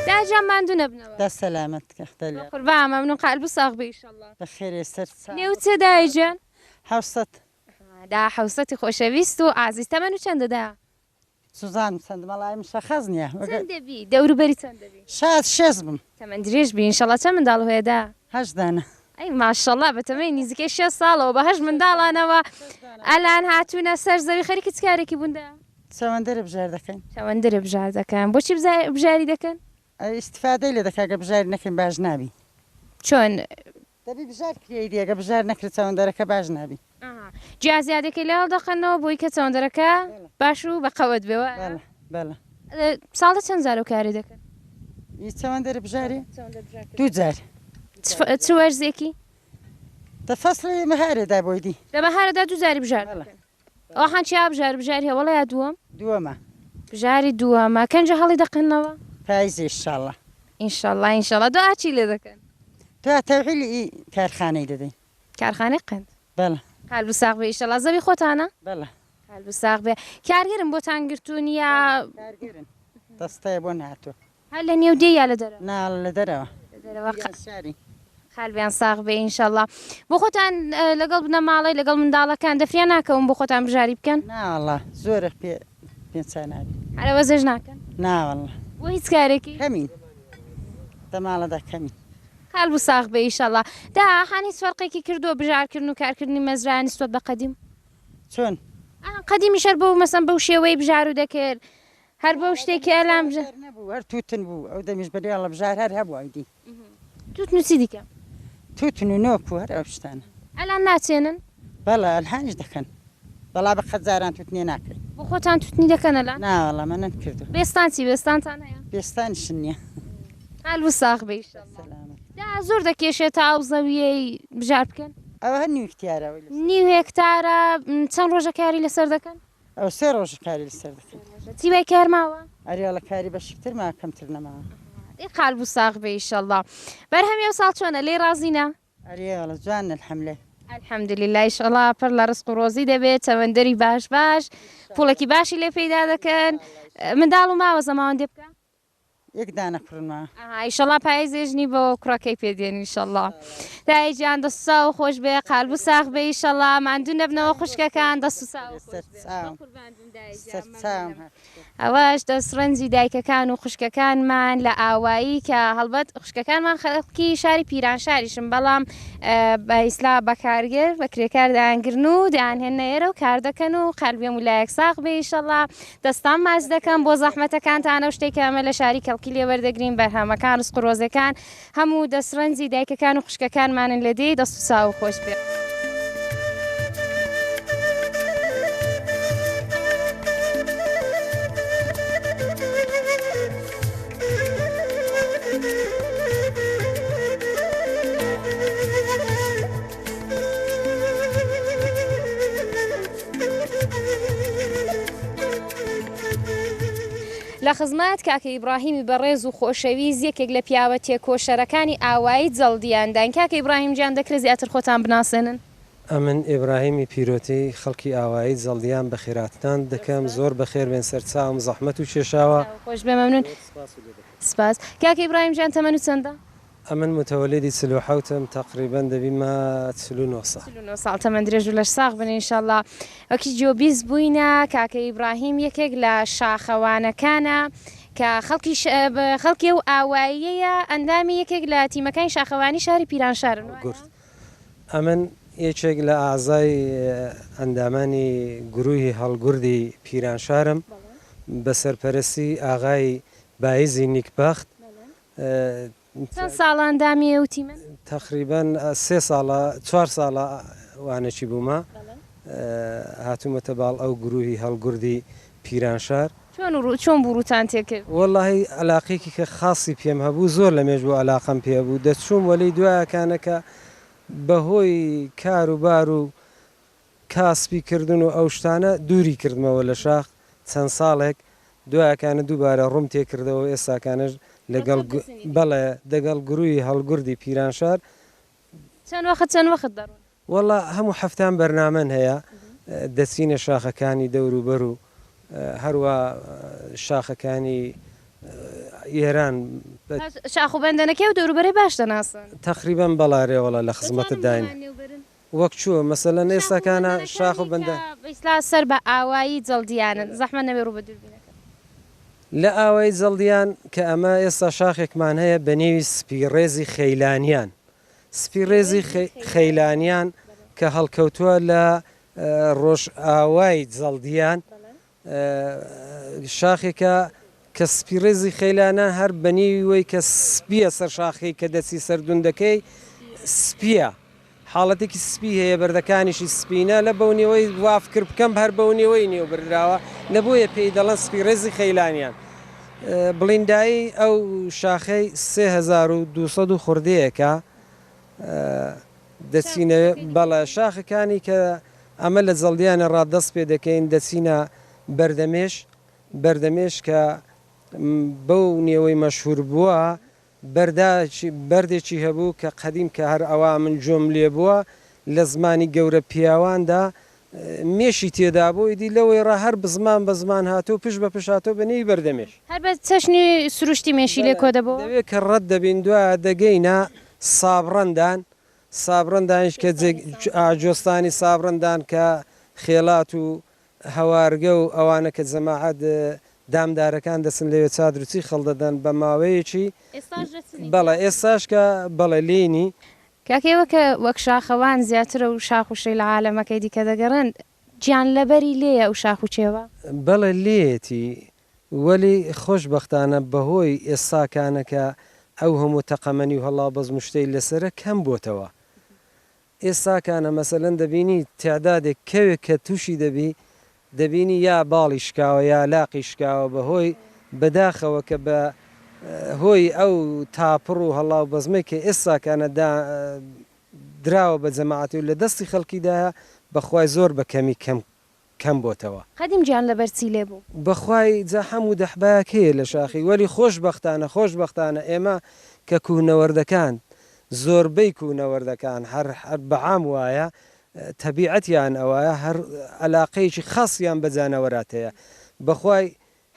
A: داجان ماندوو نەبنەوە.
H: دە سەلامەت کەختە لە.
A: قوربان مەمنون قالبو ساغ بێ ئیشەڵا.
H: بەخێرێ سەر چاو.
A: نێوت چیە دایە گیان؟
H: حەوسەت.
A: دا حەوسەتی خۆشەویست و ئازیز تەمەنو چەندە دا؟
H: سوزانم چەند مەڵای مشەخەس نییە.
A: چەند دەبی؟ دەوروبەری چەند دەبی؟
H: شاد شێست بم.
A: تەمەن درێژ بی ئینشەڵا. چەند منداڵ هەیە دا؟
H: هەشت دانە.
A: ئەی ماشەڵا بە تەمەنی نزیکەی شێست ساڵەوە بە هەشت منداڵانەوە ئەلان هاتوونە سەر زەوی خەریکی چ کارێکی بوون دا؟
H: چەوەندەرە بژار دەکەین.
A: چەوەندەرە بژار دەکەن. بۆچی بژاری دەکەن؟
H: ئیستفادەی لێ دەکا گەر بژاری نەکەین باش نابی.
A: چۆن؟
H: دەبی بژار کرێی دی ئەگەر بژار نەکرێ چەوەندەرەکە باش نابی.
A: ئەها جیا زیادەکەی لێ هەڵدەقەنەوە بۆی کە چەوەندەرەکە باش و بە قەوەت بێ وایە؟
H: بەڵێ بەڵێ.
A: ساڵێ چەند جار ئەو کارەی دەکەن؟
H: ئی چەوەندەرە بژاری؟ دوو جار.
A: چ وەرزێکی؟
H: دە فەسڵی بەهارێ دا بۆی دی.
A: لە بەهارەدا دوو جاری بژار دەکەن. ئۆحان چیا بژار بژاری هەوەڵە یا دووەم؟
H: دووەمە.
A: بژاری دووەمە کەنجە هەڵی دەقننەوە؟
H: پایزێ ئیشاڵا.
A: ئینشەڵا ئینشەڵا دوعا چی لێ دەکەن؟
H: دوعا تەوحیلی ئی کارخانەی دەدەین.
A: کارخانەی قەند؟
H: بەڵێ.
A: قالب ساغ بێ ئیشەڵا زەوی خۆتانە؟
H: بەڵێ.
A: قالب ساغ بێ کارگەرن بۆتان گرتوون یا؟
H: کارگەرن دەستەیە بۆ نەهاتووە.
A: هەر لە نێو دێ یا لە دەرەوە؟
H: نا لە دەرەوە.
A: لە دەرەوە.
H: پیران شاری.
A: قالبیان ساغ بێ ئینشەڵا. بۆ خۆتان لەگەڵ بنەماڵەی لەگەڵ منداڵەکان دەفریا ناکەون بۆ خۆتان بژاری بکەن؟
H: نا وەڵا زۆرە پێ پێچا نابی.
A: هەر وەزێش ناکەن؟
H: نا وەڵا.
A: بۆ هیچ کارێکی؟
H: کەمین دە ماڵەدا کەمین.
A: قالب ساغ بێ ئیشەڵا. دا هان هیچ فەرقێکی کردووە بژارکردن و کارکردنی مەزرا نیسبەت بە قەدیم؟
H: چۆن؟
A: قەدیمیش هەر بەو مەسەن بەو شێوەی بژارو دەکرد هەر بەو شتێکی ئەلان بژ.
H: بژار نەبوو هەر تووتن بوو ئەو دەمیش بەریاڵە بژار هەر هەبوو ئەیدی.
A: تووتن و چی دیکە؟
H: تووتن و نۆک و هەر ئەو شتانە.
A: ئەلان ناچێنن؟
H: بەڵێ ئەلهانیش دەکەن بەڵا بە قەد جاران تووتنێ ناکرێ.
A: بۆ خۆتان تووتنی دەکەن ئەلان؟
H: نا وەڵا مە نەمکردووە.
A: بێستان چی بێستانتان هەیە؟
H: بێستانیشم نییە.
A: قالب ساغ بێ ئیشەڵا.
H: سەلامەت.
A: دا زۆر دەکێشێ تا ئەو زەوییەی بژار بکەن؟
H: ئەوە هەر نیو هکتارە.
A: نیو هێکتارە چەند ڕۆژە کاری لەسەر دەکەن؟
H: ئەوە سێ ڕۆژە کاری لەسەر دەکەین.
A: چی وای کار ماوە؟
H: ئەرێ وەڵا کاری بەشیک تر ماوە کەمتر نەماوە.
A: دەی قالب و ساغ بێ ئیشەڵا. بەرهەمی ئەو ساڵ چۆنە لێی ڕازینە؟
H: ئەرێ وەڵا جوانە الحملە.
A: الحمدللە ئیشەڵا پڕ لە ڕزق و ڕۆزی دەبێت چەوەندەری باش باش پوڵێکی باشی لێ پەیدا دەکەن منداڵ و ماوە زەماوەندێ بکە؟
H: یەک دانە کوڕن ماوە.
A: ئەها ئیشەڵا پایزێ ژنی بۆ کوڕەکەی پێ دێن ئیشەڵا. دایە گیان دەست و چاوو خۆش بێ قالب و ساغ بێ ئیشەڵا ماندوو نەبنەوە خوشکەکان دەست و چاوو خۆش بێ. بەقوربان بم دایە گیان مەمنونم. ئەوەش دەست ڕەنجی دایکەکان و خوشکەکانمان لە ئاوایی کە هەڵبەت خوشکەکانمان خەڵکی شاری پیرانشاریشن بەڵام بە ئیسلا بە کارگەر بە کرێکار دەیانگرن و دەیانهێننە ئێرە و کار دەکەن و قالبی هەموو لایەک ساغ بێ ئیشەڵا. دەستان ماچ دەکەم بۆ زەحمەتەکانتان ئەو شتەی کە ئەمە لە شاری کەڵکی لێ وەردەگرین بەرهەمەکان ڕزق و ڕۆزێکان هەموو دەست ڕەنجی دایکەکان و خوشکەکانمانن لە دێی دەست و چاوو خۆش بێ. لە خزمەت کاکە ئیبڕاهیمی بەڕێز و خۆشەویست یەکێک لە پیاوە تێکۆشەرەکانی ئاوایی جەڵدیانداین. کاکە ئیبڕاهیم گیان دەکرێ زیاتر خۆتان بناسێنن؟
I: ئەمن ئیبراهیمی پیرۆتی خەڵکی ئاوایی جەڵدیان بەخێراتتان دەکەم زۆر بەخێر بێن سەرچاوم زەحمەت و کێشاوە.
A: خۆش بێ مەمنون سپاس. کاکە ئیبڕاهیم گیان تەمەنت چەندە؟
I: ئەمن متەوەلیدی 47 م تەقریبەن دەبیمە 49 ساڵ.
A: 49 ساڵ تەمەن درێژ و لەش ساغ بن انشاللە. وەکی جۆبیست بووینە کاکە ئیبراهیم یەکێک لە شاخەوانەکانە کە خەڵکی خەڵکی ئەو ئاواییەیە ئەندامی یەکێک لە تیمەکانی شاخەوانی شاری پیرانشارن وایە؟
I: گورد ئەمن یەکێک لە ئەعزای ئەندامانی گروهی هەڵگوردی پیرانشارم بە سەرپەرستی ئاغای بایزی نیکبەخت
A: چەند ساڵە ئەندامی ئەو تیمەن؟
I: تەقریبەن سێ ساڵە چوار ساڵە وانەچی بوومە هاتوومەتە باڵ ئەو گروهی هەڵگوردی پیرانشار.
A: چۆن و چۆن بوو ڕووتان تێکرد؟
I: وەڵاهی ئەلاقەیەکی کە خاسی پێم هەبوو زۆر لە مێژ بوو ئەلاقەم پێ بوو دەچووم وەلی دوایەکانە کە بەهۆی کار و بار و کاسپی کردن و ئەو شتانە دووری کردمەوە لە شاخ چەند ساڵێک دوایەکانە دووبارە ڕووم تێکردەوە و ئێستاکانەش لەگەڵ بەڵێ دەگەڵ گرووی هەڵگوردی پیرانشار.
A: چەند وەخت چەند وەخت دەڕۆن؟
I: وەڵا هەموو هەفتان بەرنامەن هەیە دەچینە شاخەکانی دەوروبەر و هەروا شاخەکانی ئێران.
A: شاخ و بەندەنەکەی و دەوروبەرەی باش دەناسن؟
I: تەقریبەن بەڵا رێ وەڵا لە خزمەتت داین. وەک چۆن مەسەلەن ئێستاکانە شاخ و بەندە.
A: شاخ و بەندەنەکانی کە ئیستا سەر بە ئاوایی جەڵدیانن زەحمەت نەبێ ڕوو بە دووربینەکە.
I: لە ئاوایی جەڵدیان کە ئەمە ئێستا شاخێکمان هەیە بە نێوی سپیڕێزی خەیلانیان، سپیڕێزی خەیلانیان کە هەڵکەوتووە لە ڕۆژئاوای جەڵدیان، شاخێکە کە سپیڕێزی خەیلانان هەر بە نێوی وەی کە سپییە سەر شاخەکەی کە دەچی سەر دوندەکەی سپییە. حاڵەتێکی سپی هەیە بەردەکانیشی سپینە لە بەونیەوەی وا فکر بکەم هەر بەونیەوەی نێو بردراوە لە بۆیە پێی دەڵێن سپی ڕێزی خەیلانیان بڵیندایی ئەو شاخەی 3200 و خوردەیەکە دەچینە بەڵێ شاخەکانی کە ئەمە لە جەڵدیانە ڕا دەست پێ دەکەین دەچینە بەردەمێش بەردەمێش کە بەو نێوەی مەشهور بووە بەرداکی بەردێکی هەبوو کە قەدیم کە هەر ئەوا من گوێم لێ بووە لە زمانی گەورە پیاواندا مێشی تێدا بوو ئیدی لەوەی ڕا هەر بزمان بە زمان هاتوو پشت بە پشت هاتوو بە نێوی بەردەمێش.
A: هەر بە چەشنی سروشتی مێشی لێ
I: بەڵێ
A: کۆ دەبۆوە؟
I: لەوێ کە ڕەت دەبین دوایە دەگەینە سابڕەندان، سابڕەندانیش کە جێ ئا جۆستانی سابڕەندان کە خێڵات و هەوارگە و ئەوانە کە جەماعەت دامدارەکان دەچن لەوێ چادر و چی خەڵدەدەن بە ماوەیەکی
A: ئێستاش دەچنی
I: بەڵێ ئێستاش کە بەڵێ لێینی.
A: کاکە ئێوە کە وەک شاخەوان زیاتر ئەو شاخ و شەی لە عالەمەکەی دیکە دەگەڕێن گیانلەبەری لێیە ئەو شاخ و کێوە؟
I: بەڵێ لێیەتی وەلی خۆشبەختانە بەهۆی ئێستاکانە کە ئەو هەموو تەقەمەنی و هەڵاوبەزم و شتەی لەسەرە کەم بۆتەوە ئێستاکانە مەسەلەن دەبینی تیعدادێک کەوێک کە توشی دەبی دەبینی یا باڵی شکاوە یا لاقی شکاوە بە هۆی بەداخەوە کە بە هۆی ئەو تاپڕ و هەڵا و بەزمەی کە ئێستاکانە دا دراوە بە جەماعەتی و لە دەستی خەڵکیدایە بەخوای زۆر بە کەمی کەم کەم بۆتەوە.
A: قەدیم گیان لەبەر چی لێ بوو؟
I: بەخوای جا حەموو دەحبایەک هەیە لە شاخی وەلی خۆش بەختانە خۆش بەختانە ئێمە کە کوهنەوەردەکان زۆربەی کوهنەوەردەکان هەر هەر بە عام وایە تەبیعەتیان ئەوایە هەر ئەلاقەیەکی خاسیان بە جانەوەرات هەیە بەخوای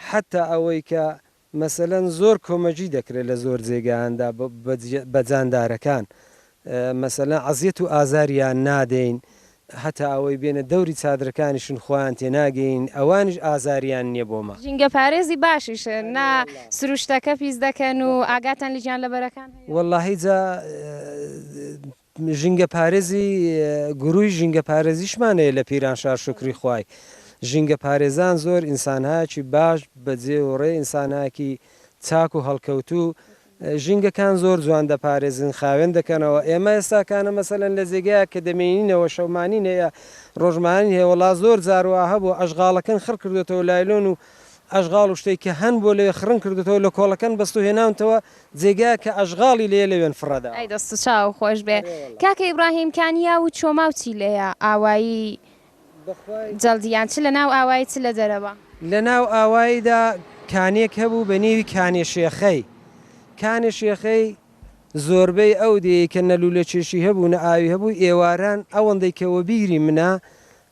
I: حەتا ئەوەی کە مەسەلەن زۆر کۆمەگی دەکرێت لە زۆر جێگایاندا بە جاندارەکان مەسەلەن عەزیەت و ئازاریان نادەین هەتا ئەوەی بێنە دەوری چادرەکانیشن خۆیان تێناگەین ئەوانیش ئازاریان نیە بۆمە.
A: ژینگەپارێزی باشیشن نا سروشتەکە پیس دەکەن و ئاگاتان لە گیانلەبەرەکان هەیە؟
I: وەڵاهی جا ژینگەپارێزی گروی ژینگەپارێزیشمان هەیە لە پیرانشار شوکری خوای ژینگەپارێزان زۆر ئینسانهایەکی باش بەجێ و ڕێ ئینسانهایەکی چاک و هەڵکەوتوو ژینگەکان زۆر جوان دەپارێزن خاوێن دەکەنەوە ئێمە ئێستاکانە مەسەلەن لە جێگایەک کە دەمێنینەوە شەومانین هەیە ڕۆژمانین هەیە وەڵا زۆر جار وا هەبوو ئەشغاڵەکەن خڕ کردۆتەوە لایلۆن و ئەشغاڵ و شتێک کە هەن بۆ لەوێ خڕن کردۆتەوە لە کۆڵەکەن بەستو هێناونتەوە جێگایەک کە ئەشغاڵی لێیە لەوێن فڕەداوە.
A: ئەی دەست و چاو خۆش بێ کاکە ئیبڕاهیم کانیاو و چۆماو چی لێیە ئاوایی جەڵدیان چ لە ناو ئاوایی چ لە دەرەوە؟
I: لە ناو ئاواییدا کانیەک هەبوو بە نێوی کانێ شێخەی. کانێ شێخەی زۆربەی ئەو دێیەی کە نە لوولەکێشی هەبوو نە ئاوی هەبوو ئێواران ئەوەندەی کە وەبیری منە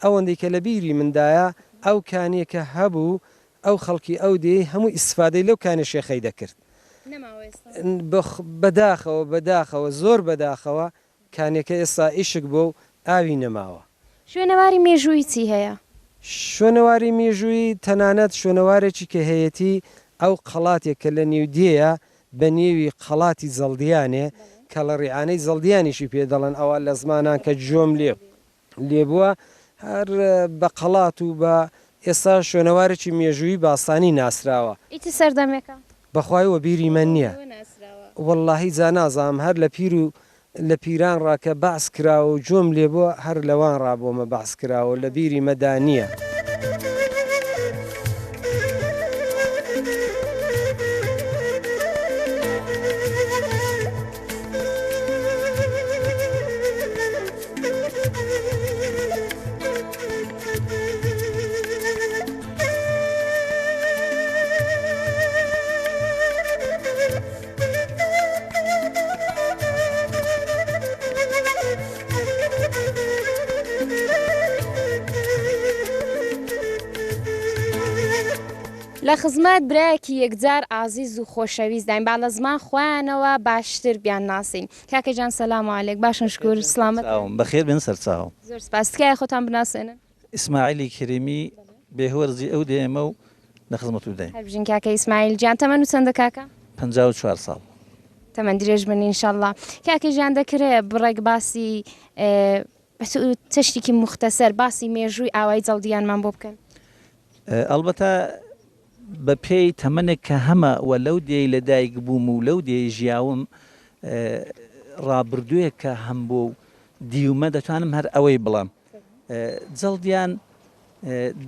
I: ئەوەندەی کە لە بیری مندایە ئەو کانیە کە هەبوو ئەو خەڵکی ئەو دێیەی هەموو ئیستفادەی لەو کانێ شێخەی دەکرد.
A: نەماوە ئێستا؟
I: بەداخەوە بەداخەوە زۆر بەداخەوە کانیەکە ئێستا ئیشک بووە و ئاوی نەماوە.
A: شوێنەواری مێژوویی چی هەیە؟
I: شوێنەواری مێژوویی تەنانەت شوێنەوارێکی کە هەیەتی ئەو قەڵاتێک کە لە نیو دێیە بە نێوی قەڵاتی زەڵدیانێ کە ڵەڕیعانەی زەڵدیانیشی پێ دەڵێن ئەوە لە زمانان کە گوێم لێ لێبووە هەر بە قەڵات و بە ئێستا شوێنەوارێکی مێژوویی باستانی ناسراوە.
A: ئی چ سەردەمێکە؟
I: بەخوای وەبیری مە نیە. وەڵاهی جا نازانم هەر لە پیر و لە پیران ڕا کە بەعس کراوە و گوێم لێ بووە هەر لەوان ڕا بۆمە بەعس کراوە و لە بیری مە دا نیە.
A: لە خزمەت برایەکی یەکجار ئازیز و خۆشەویستداین با لە زمان خۆیانەوە باشتر بیانناسین. کاکە گیان سەلام علیک باشن شکور سڵامەتن.
J: سەرچاوم بەخێر بێن سەرچاوم.
A: زۆر سپاس تکایە خۆتان بناسێنن.
J: ئیسماعیلی کەریمی بێهوەرزی ئەو دێمە و لە خزمەتو داین.
A: هەر بژین کاکە ئیسماعیل گیان تەمەنو چەندە کاکە؟
J: 54 ساڵ.
A: تەمەن درێژ بن انشاللە. کاکە گیان دەکرێ بڕێک باسی چەشتێکی موختەسەر باسی مێژووی ئاوایی جەڵدیانمان بۆ بکەن؟
J: ئەڵبەتە بە پێی تەمەنێک کە هەمە و لەو دێی لە دایک بووم و لەو دێی ژیاوم ڕابردووێک کە هەمبووە و دیومە دەتوانم هەر ئەوەی بڵێم جەڵدیان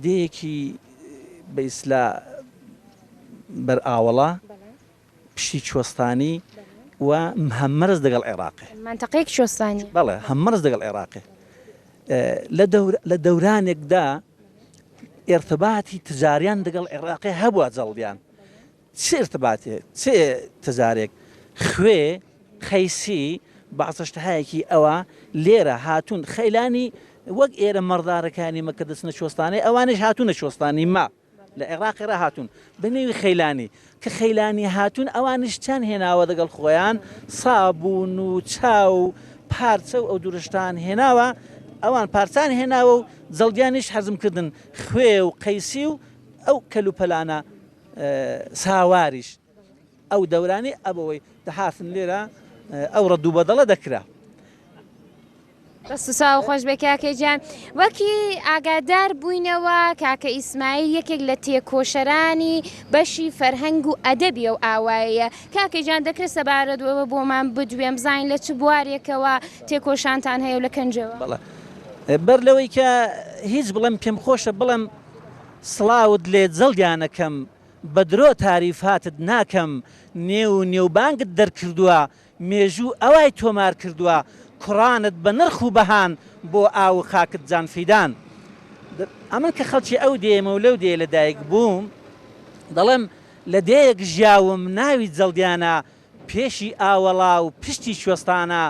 J: دێیەکی بە ئیسلا بەر ئاوەڵا پشتی کوێستانی و هەممەرز دەگەڵ عێراقێ.
A: مەنتەقەیەک کوێستانیە.
J: بەڵێ هەممەرز دەگەڵ عێراقێ. لە دەور لە دەورانێکدا ئێرتباتی تجاریان دەگەڵ عێراقێ هەبووە جەڵدیان. چ ئیرتباتێ چ تجارێک خوێ قەیسی بەعزە شتهایەکی ئەوە لێرە هاتوون خەیلانی وەک ئێرە مەڕدارەکانی مە کە دەچنە کوێستانێ ئەوانیش هاتوونە کوێستانی مە. لە عێڕاقێ ڕا هاتوون بە نێوی خەیلانی، کە خەیلانی هاتوون ئەوانیش چیان هێناوە دەگەڵ خۆیان سابوون و چا و پارچە و ئەو جورە شتان هێناوە، ئەوان پارچان هێناوە و جەڵدیانیش هەزم کردن خوێ و قەیسی و ئەو کەلوپەلانە ساواریش ئەو دەورانی ئەبەوەی دەهاتن لێرە ئەو ڕەدوبەدەڵە دەکرا.
A: دەست و چاو خۆش بێ کاکە گیان وەکی ئاگادار بووینەوە کاکە ئیسماعیل یەکێک لە تێکۆشەرانی بەشی فەرهەنگ و ئەدەبی ئەو ئاوایەیە کاکە گیان دەکرێت سەبارەت بەوە بۆمان بدوێن بزانین لە چ بوارێکەوە تێکۆشانتان هەیە و لە کەنجەوە؟
J: بەڵێ بەر لەوەی کە هیچ بڵێم پێم خۆشە بڵێم سڵاوت لێ جەڵدیانەکەم بە درۆ تاریفاتت ناکەم نێو و نێوبانگت دەرکردووە مێژوو ئەوای تۆمار کردووە کوڕانت بە نرخ و بەهان بۆ ئاو و خاکت جان فیدان ئەمن کە خەڵکی ئەو دێیەمە و لەو دێیە لە دایک بووم دەڵێم لە دێیەک ژیاوم ناوی جەڵدیانە پێشی ئاوەڵا و پشتی کوێستانە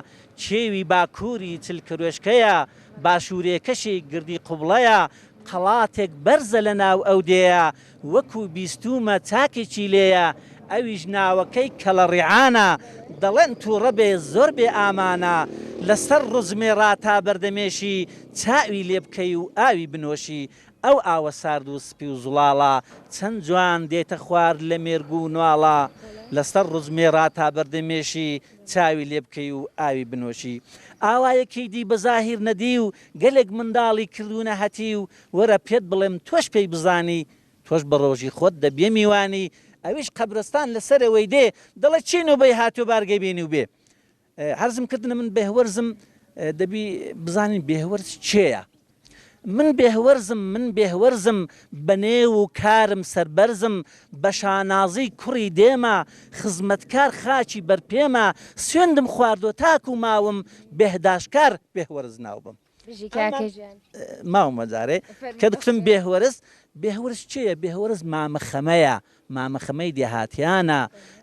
J: کێوی باکووری چلکەروێشکەیە باشوورێکەشی گردی قوبڵەیە قەڵاتێک بەرزە لە ناو ئەو دێیە وەکو بیستوومە چاکێکی لێیە ئەویش ناوەکەی کەڵەڕیعانە دەڵێن توڕە بێ زۆر بێ ئامانە لە سەر ڕوجمێ ڕا تا بەردەمێشی چاوی لێ بکەی و ئاوی بنۆشی ئەو ئاوە سارد و سپی و زوڵاڵە چەند جوان دێتە خوار لە مێرگ و نواڵە لە سەر ڕوجمێ ڕا تا بەردەمێشی چاوی لێ بکەی و ئاوی بنۆشی ئاوایەکی دی بە زاهیر نەدیو گەلێک منداڵی کردوونە هەتیو وەرە پێت بڵێم تۆش پێی بزانی تۆش بە ڕۆژی خۆت دەبیە میوانی ئەویش قەبرستان لە سەرەوەی دێ دەڵێ چی نۆبەی هاتوە بارگەی بێنی و بێ عەرزم کردنە من بێهوەرزم دەبی بزانین بێهوەرز کێیە من بێهوەرزم من بێهوەرزم بە نێو و کارم سەربەرزم بە شانازی کوڕی دێمە خزمەتکار خاکی بەرپێمە سوێندم خواردوە تاکو ماوم بێهداشکار بێهوەرز ناوبم.
A: بژی کاکە گیان.
J: ماومە جارێ کە دکتم بێهوەرز بێهوەرز کێیە بێهوەرز مامە خەمەیە مامە خەمەی دێهاتیانە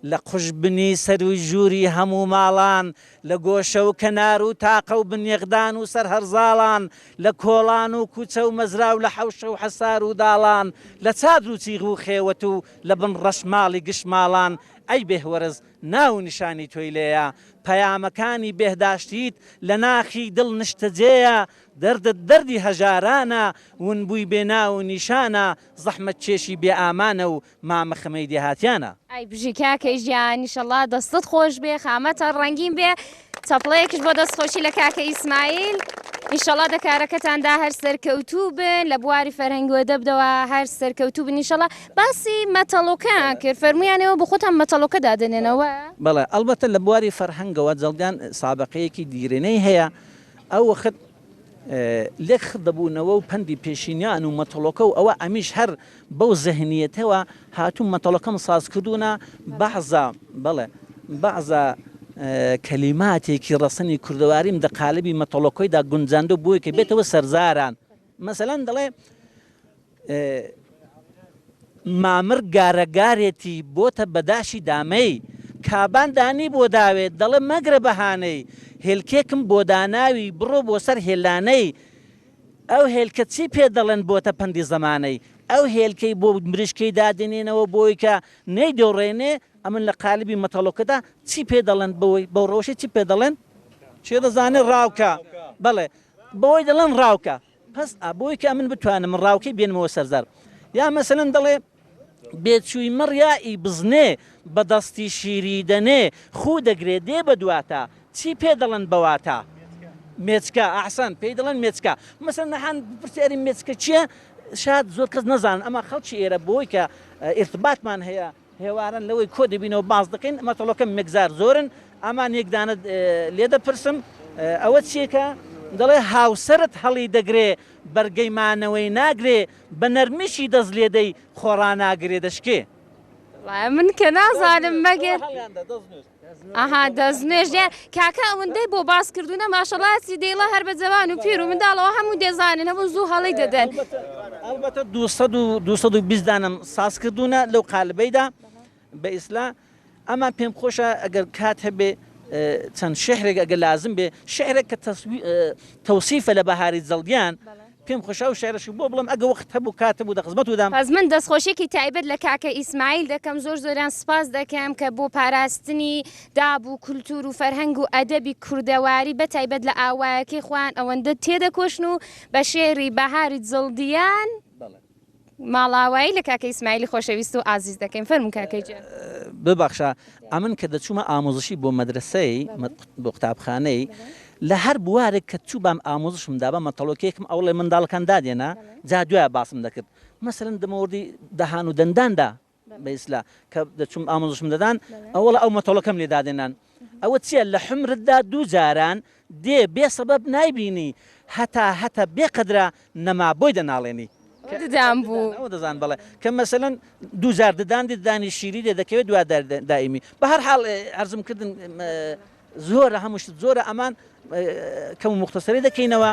J: لە قوژبنی سەروی ژووری هەموو ماڵان لە گۆشە و کەنار و تاقە و بنیغدان و سەر هەرزاڵان لە کۆڵان و کوچە و مەزرا و لە حەوشە و حەسار و داڵان لە چادر و چیغ و خێوەت و لە بن ڕەشماڵی گشت ماڵان ئەی بێهوەرز ناو و نیشانی تۆی لێیە پەیامەکانی بێهداشتیت لە ناخی دڵ نشتەجێیە دەردت دەردی هەژارانە ونبووی بێ ناو و نیشانە زەحمەتکێشی بێ ئامانە و مامە خەمەی دێهاتیانە.
A: ئای بژی کاکە گیان ئیشەڵا دەستت خۆش بێ خامەتە ڕەنگین بێ چەپڵەیەکش بۆ دەستخۆشی لە کاکە ئیسماعیل ئیشەڵا دە کارەکەتاندا هەر سەرکەوتوو بن لە بواری فەرهەنگ و ئەدەبدەوە هەر سەرکەوتوو بن ئیشەڵا باسی مەتەڵۆکەیان کرد فەرموویان ئێوە بۆ خۆتان مەتەڵۆکە دادەنێنەوە؟
J: بەڵێ ئەڵبەتە لە بواری فەرهەنگەوە جەڵدیان سابقەیەکی دیرینەی هەیە ئەو وەخت لێک خڕدەبوونەوە و پەندی پێشینیان و مەتەڵۆکە و ئەوە ئەمیش هەر بەو زهنیەتەوە هاتووم مەتەڵەکەم ساز کردوونە بەعزە بەڵێ بەعزە کەلیماتێکی ڕەسەنی کوردەواریم دە قالبی مەتەڵۆکەیدا گونجاندوو بۆی کە بێتەوە سەرزاران مەسەلەن دەڵێ مامر گارەگارێتی بۆتە بەداشی دامەی کابان دانی بۆ داوێت دەڵێ مەگرە بەهانەی هێلکێکم بۆ داناوی بڕۆ بۆ سەر هێلانەی ئەو هێلکە چی پێ دەڵێن بۆتە پەندی زەمانەی ئەو هێلکەی بۆ مریشکەی دادەنێنەوە بۆی کە نەیدۆڕێنێ ئەمن لە قالبی مەتەڵۆکەدا چی پێ دەڵێن بەوەی بەو ڕەوشەی چی پێ دەڵێن کێ دەزانێ ڕاوکە بەڵێ بەوەی دەڵێن ڕاوکە پس ئا بۆی کە ئەمن بتوانم ڕاوکەی بێنمەوە سەر زار یا مەسەلەن دەڵێ. بێچووی مەڕ یا ئی بزنێ بە دەستی شیری دەنێ خوو دەگرێ دێ بە دواتا چی پێ دەڵێن بە واتا؟ مێچکە ئەحسەن پێی دەڵێن مێچکە مەسەلەن نەحان بپرسی ئەری مێچکە چییە شاد زۆر کەس نەزانن ئەما خەڵکی ئێرە بۆی کە ئیرتباتمان هەیە هێواران لەوەی کۆ دەبینەوە باس دەکەین مەتەڵۆکە مێکزار زۆرن ئەمان یەک دانەت لێ دەپرسم ئەوە چیەکە دەڵێ هاوسەرت هەڵی دەگرێ بەرگەی مانەوەی ناگرێ بە نەرمیشی دەست لێدەی خۆ ڕاناگرێ دەشکێ.
A: وەڵا من کە نازانم مەگەر ئەها دەستنوێژ دیار کاکە ئەوەندەی بۆ باس کردوونە ماشەڵا چی دەیڵە هەر بە جەوان و پیر و منداڵەوە هەموو دەزانن هەموو زوو هەڵی دەدەن.
J: ئەڵبەتە 200 و 220 دانەم ساز کردوونە لەو قالبەیدا بە ئیسلا ئەمان پێم خۆشە ئەگەر کات هەبێ چەند شعرێک ئەگەر لازم بێ شعرێک کە تەوسیفە لە بەهاری جەڵدیان پێم خۆشە ئەو شعرەشی بۆ بڵێم ئەگە وەخت هەبوو کات هەبوو دە خزمەت دام.
A: پس من دەستخۆشیەکی تایبەت لە کاکە ئیسماعیل دەکەم زۆر زۆریان سپاس دەکەم کە بۆ پاراستنی داب و کولتور و فەرهەنگ و ئەدەبی کوردەواری بە تایبەت لە ئاوایەکەی خۆیان ئەوەندە تێدەکۆشن و بە شێعری بەهاری جڵدیان ماڵئاوایی لە کاکە ئیسماعیلی خۆشەویست و ئازیز دەکەین فەرموون کاکە گیان.
J: ببەخشە ئەمن کە دەچوومە ئاموزشی بۆ مەدرەسەی بۆ قوتابخانەی لە هەر بوارێک کە چووبام ئاموزشم دابا مەتەڵۆکێکم ئەوڵێ منداڵەکان دادێنا جا دوایە باسم دەکرد مەسەلەن دەمەوردی دەهان و دەنداندا بە ئیسلا کە دەچووم ئاموزشم دەدان ئەوەڵە ئەو مەتەڵۆکەم لێ دادێنان ئەوە چیە لە حومرتدا دوو جاران دێ بێ سەبەب نایبینی هەتا هەتە بێ قەدرە نەما بۆی دەناڵێنی.
A: ئەوە ددان بوو.
J: ئەوە دەزان بەڵێ کە مەسەلەن دوو جار ددان دێ ددانی شیری دێ دەکەوێت دوا دائیمی بە هەر حاڵ عەرزم کردن زۆرە هەموو شت زۆرە ئەمان کەم و موختەسەری دەکەینەوە.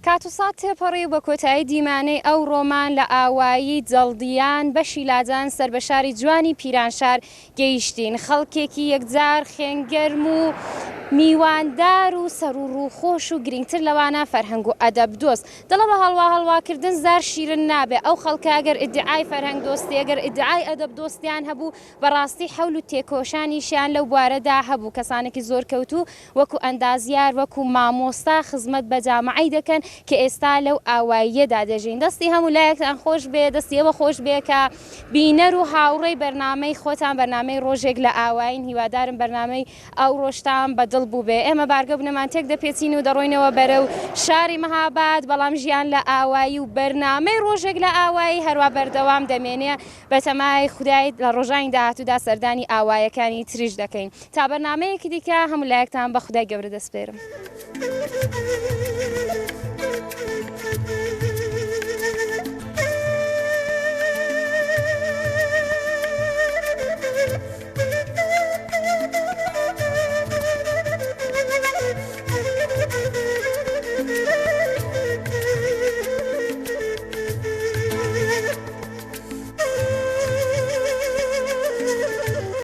A: کات و سات تێپەڕی و بە کۆتایی دیمانەی ئەو ڕۆمان لە ئاوایی جەڵدیان بەشی لاجان سەر بە شاری جوانی پیرانشار گەیشتین. خەڵکێکی یەکجار خێنگەرم و میواندار و سەر و ڕووخۆش و گرینگتر لەوانە فەرهەنگ و ئەدەب دۆست. دڵە بە هەڵوا هەڵوا کردن زار شیرن نابێ. ئەو خەڵکە ئەگەر ئیدعای فەرهەنگ دۆستی، ئەگەر ئیدعای ئەدەب دۆستیان هەبوو، بە ڕاستی حەول و تێکۆشانیشیان لەو بوارەدا هەبوو. کەسانێکی زۆر کەوتوو وەکوو ئەندازیار، وەکوو مامۆستا خزمەت بە جامعەی دەکەن کە ئێستا لەو ئاواییەدا دەژین. دەستی هەموو لایەکتان خۆش بێ، دەستی ئێوە خۆش بێ کە بینەر و هاوڕێی بەرنامەی خۆتان بەرنامەی ڕۆژێک لە ئاوایین. هیوادارم بەرنامەی ئەوڕۆشتان بە دڵ بووبێ. ئێمە بارگە بنەمان تێک دەپێچین و دەڕۆینەوە بەرەو شاری مەهاباد، بەڵام ژیان لە ئاوایی و بەرنامەی ڕۆژێک لە ئاوایی هەروا بەردەوام دەمێنێ. بەتەمای خودای لە ڕۆژانی داهاتوودا سەردانی ئاوایەکانی تریش دەکەین. تا بەرنامەیەکی دیکە هەموو لایەکتان بە خودای گەورە دەسپێرم.